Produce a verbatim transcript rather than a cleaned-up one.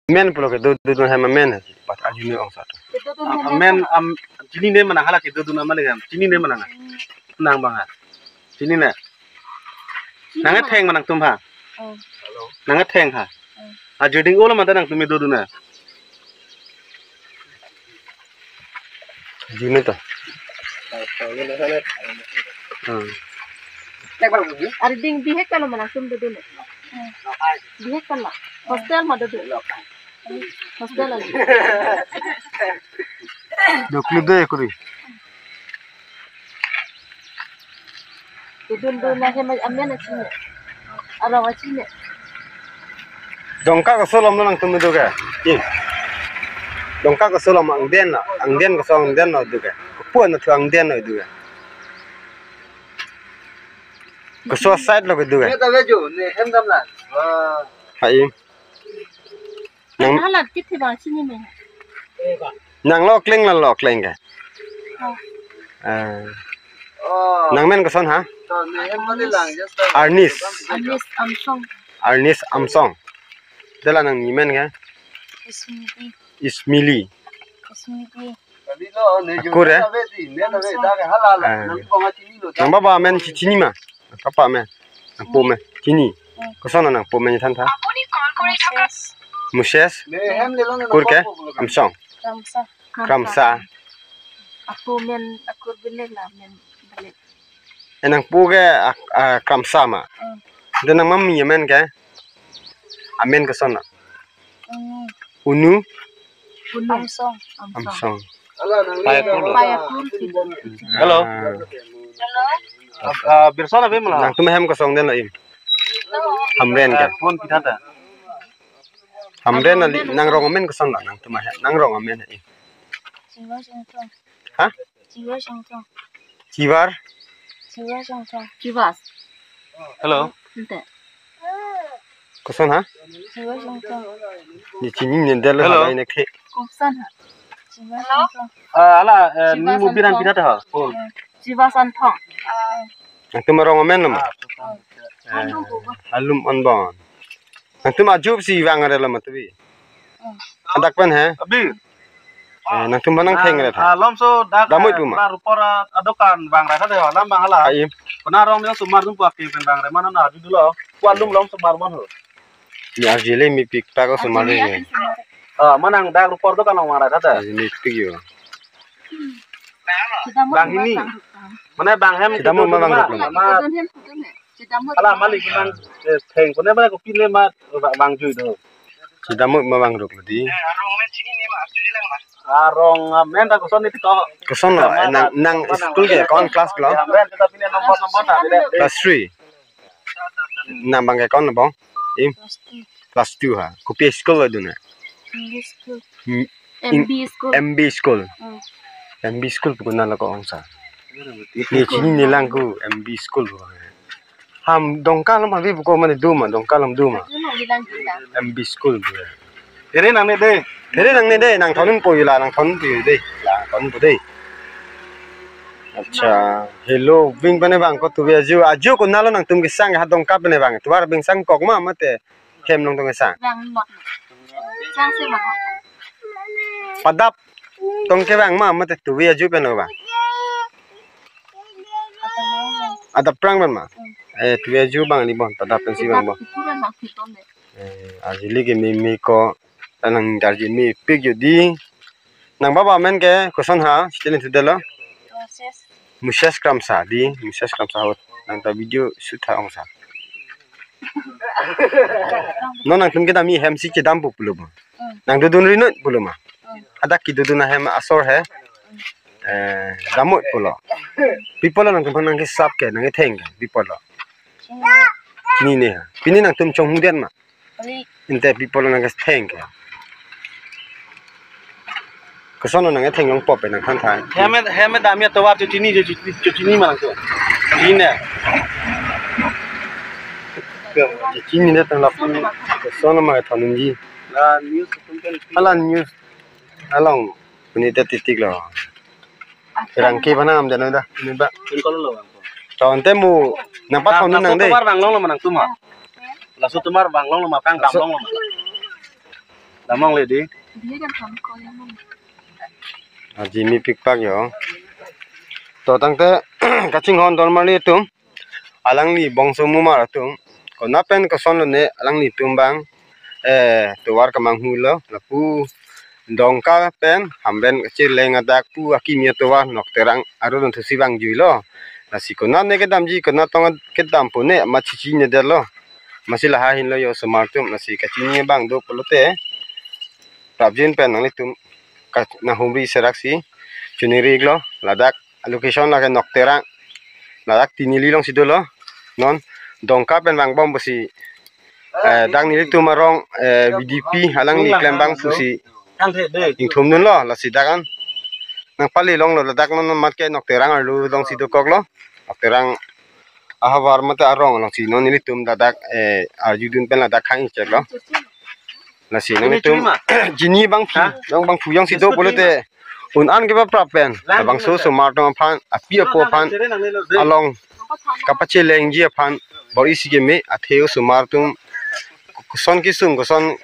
Men pulo kedo dun ahem amen. Pat arjuni ong sat. Kedodun ahem amen, am, chinine ma nang hala kedodun ahem amen. Chinine ma nang. Nang abang ha. Chinine. Nang theng ma nangtum ha. Oh. Nang theng ha. Oh. Ajuding olo mata nangtum dodun na. Jine to. Hmm. Arjuni bihek kalo ma nangtum dodun. Bihek kalo. Hostel ma dodun. Hostel lagi. Dok lu deh kuri. Dodun dun ahem amen achinine. Arong achinine. Dongka koso alam lo nangtum do ke? Ih. Dongka koso alam angden lo, angden koso angden lo do ke? Kopi na thu angden lo do ke? Koso side lo ke do ke? Ne ta vejo, ne hem dam lang. Wah. Hai. Nang hala kit thi ba chinine. Nang lo kleng la lo kleng ke. Oh. Eh. Oh. Nang men koson ha? To ne hem mati lang just. Arnis. Arnis Amsong. Arnis Amsong. Dela nangli men ke? Ismili. Ismili. Ismili. Akur eh? Amsong. Nang baba amen chi-, chini ma? Papa amen. Nangpo amen. Chini. Hmm. Koson nangpo amen than tha? Moses. Moses. Akur ke? Amsong. Kramsa. Kramsa. Apo amen akur beleg la amen beleg. Eh, nangpo ke ak-, ah, Kramsa ma. Hmm. Dan nangmami amen ke? Amen koson na? Unu. Unu? Unu. Amsong. Amsong. Amsong. Pai akur. Pai akur. Hello. Ah. Hello. Ah, Birson abi mala. Nangtum hem koson den lo im. Hamren ke. Eh, phone kita ta. Hamren ali, nang rong amen koson lo nangtum hem. Nang rong amen im. Chivar Singtong. Ha? Chivar Singtong. Chivar? Chivar Singtong. Chivas. Hello. Ante. Koson ha? Chivar Singtong. Ne chinine delo. Hello. Hala ne ke. Koson ha? Chivar Singtong. Ah, hala, eh, Chivar ni mobilan Singtong. Pinat ha? Oh. Chivar Singtong. Nangtum arong amen lo ma? Ah, Singtong. Eh, alum anbon. Nangtum ajo si vang are lo ma tubi? Adak pen he? Abi. Eh, nangtum bang nang theng re tha. Ah, lomso dak, damoi eh, pu ma? Dak rupor, ah, adokan vang re tha de, alam vang hala. Ai. Kona rong ne osomar atum pu api pen vang re, mane na adu dulo. Pu alum lom osomar man ho. Ni arjile mepik ta ko osomar ni. Ah, mane nang dak rupor dokan vang re tha de. Arjile mepik yo. Bang hini. Mane bang hem. Kedam ma vang ruk lo. Kedam hem, kedam hem. Hala malik mang, eh, theng kone ba kopi le ma vang jui do. Kedam ma vang ruk lo di. Arong, ah, men ta koson ni to. Koson lo, eh, nang, nang school ke, kon class lo? Class three. Nang bang ke kon lo bang? Im? Class two. Class two ha. Kopi school lo dun na? English school. M B school. M B school. Hmm. M B school pu kona lo ko ong sa. Ne chinine lang ko M B school pu. Ham Dongka alom abi pu ko mane do ma, Dongka alom do ma. Adu no bilang kita. M B school pu. Phere nangne de. Phere nangne de, nang thonun po la, nang thonun po de. La thonun po de. Acha, hello, ving pane bang ko tubi ajo, ajo kona lo nangtum kesang ha Dongka pane bang. Tuar bingsang kok ma mate. Hem long tong sang. Vang mot. Sang se mot. Padap tong ke vang ma mate tubi ajo pen lo vang. Adap prang pen ma. Hmm. Eh, tubi ajo vang ni bon, padap pen si vang bon. Itu kan mak piton de. Eh, ajili ke mimi ko tanang darji mepik yo di. Nang baba amen ke koson ha, sitel ni tudelo. Moses. Moses Kramsa di, Moses Kramsa ho. Nang ta video shoot tha ong sa. Non nangtum kedam hem si kedam pu pulo ma. Hmm. Nang dodun rinut pulo ma. Hmm. Hadak kedodun ahem asor he. Eh, damoi pulo. Pi pulo nangtum nang kesap ke, nang ketheng ke, pi pulo. Hmm. Ni ne ha. Pini nangtum chonghung den ma. Kali. Inte pi pulo nang ketheng ke. Koson nang ketheng long pop nang than tha. Hem, hem dam ya tovar cho chini, cho chini, cho chini ma nangtum. Chini ne. Chini ne tang lap. Koson ma thon ji. La news tum kan. Hala news. Along. Pini ta titik lo. Rang ke bana am jano da. Ini ba. Pin call lo bang. Ton te mu nang pa thon nang de. Laso tomar bang long lo ma nangtum ha. Laso tomar bang long lo ma kang kam long lo ma. Damlongle dei. Dia kan ham ko yang mana? Aji mepikpak yo. To tangte kachinghon don marli atum. Alangli bangso mumar atum. Konat pen koson lone alanglitum abang, eh, tovar kemanghu lo. Lapu Dongka pen Hamren kacheleng adak pu akimi atovar Nokterang arlo thusi vangjuilo. Lasi konat ne kedamji, konat tong kedam pune ma chichine detlo. Masi lahai ahin lo yo osomar atum, lasi kachini abang do pulote prapjin pen nanglitum ka nanghumri seraksi chuningri iklo. Ladak location lake Nokterang. Ladak Tinili alongsi dolo. Non Dongka pen vangbom pusi, eh, dak nelitum arong, eh, V D P alangli klembang pusi ingthumdunlo, lasi dak an nangpali longlo. Ladak non mat ke Nokterang arlo alongsi dokoklo. Nokterang ahavar mate arong alongsi non nelitum ladak, eh, arjudun pen ladak khang cheklo. Lasi nanglitum chini bangphu, ha? Nang bangphu jongsi do pulote un-an kepaprap pen labangso osomar atum aphan, api apo aphan, along kapachelengji aphan bor-isi keme athe osomar atum koson kesung, koson